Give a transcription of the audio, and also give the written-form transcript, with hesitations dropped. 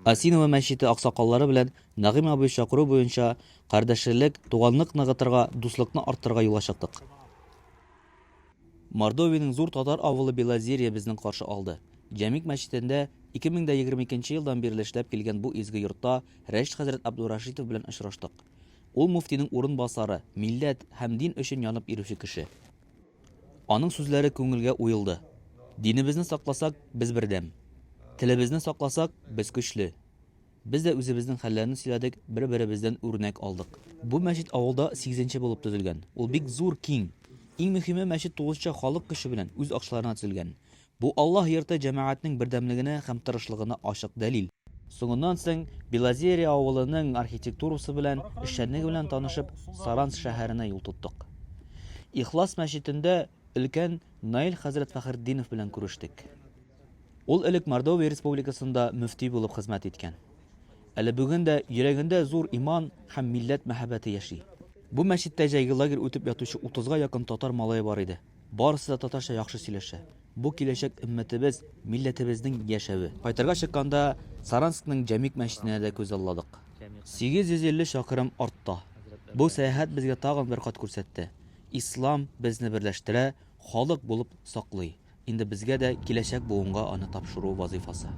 Осиново мәчете аксакаллары белән Нәгыйм абый чакыру буенча кардәшлелек, туганлык ныгытырга, дуслыкны арттырырга юлга чыктык. Мордовиянең зур татар авылы Белозерье безне каршы алды. Җәмигъ мәчетендә 2022 елдан бирле эшләп килгән бу изге йортта Рәшит хәзрәт Абдурашитов белән очраштык. Ул мөфтинең урынбасары, милләт һәм дин өчен янып йөрүче кеше. Аның сүзләре күңелгә уелды. Динебезне сакласак, без бердәм. Телебезне сакласак, без көчле. Без дә үзебезнең хәлләрне сөйләдек, бер-беребездән үрнәк алдык. Бу мәчет авылда сигезенче булып төзелгән. Ул бик зур, киң. Иң мөһиме, мәчет тулысынча халык көче белән, үз акчаларына төзелгән. Бу Аллаһ йорты җәмәгатьнең бердәмлегенә һәм тырышлыгына ачык дәлил. Соңыннан соң Белозерье авылының архитектурасы белән, эшчәнлеге белән танышып, Саранск шәһәренә юл тоттык. Ихлас мәчетендә өлкән Наил хәзрәт Фәхретдинов белән күрештек. Ул элек Мордовия Республикасында мөфти булып хезмәт иткән. Әле бүген дә йөрәгендә зур иман һәм милләт мәхәббәте яши. Бу мәчеттә җәйге лагерь үтеп ятучы утызга якын татар малае бар иде. Барысы да татарча яхшы сөйләшә. Бу киләчәк өммәтебез, милләтебезнең яшәве. Кайтырга чыкканда Саранскның Җәмигъ мәчетенә дә күз алладык. 850 чакрым артта. Бу сәяхәт безгә тагын бер кат күрсәтте, ислам безне берләштерә, халык булып саклый. Инде безгә дә киләчәк буынга аны тапшыру вазыйфасы.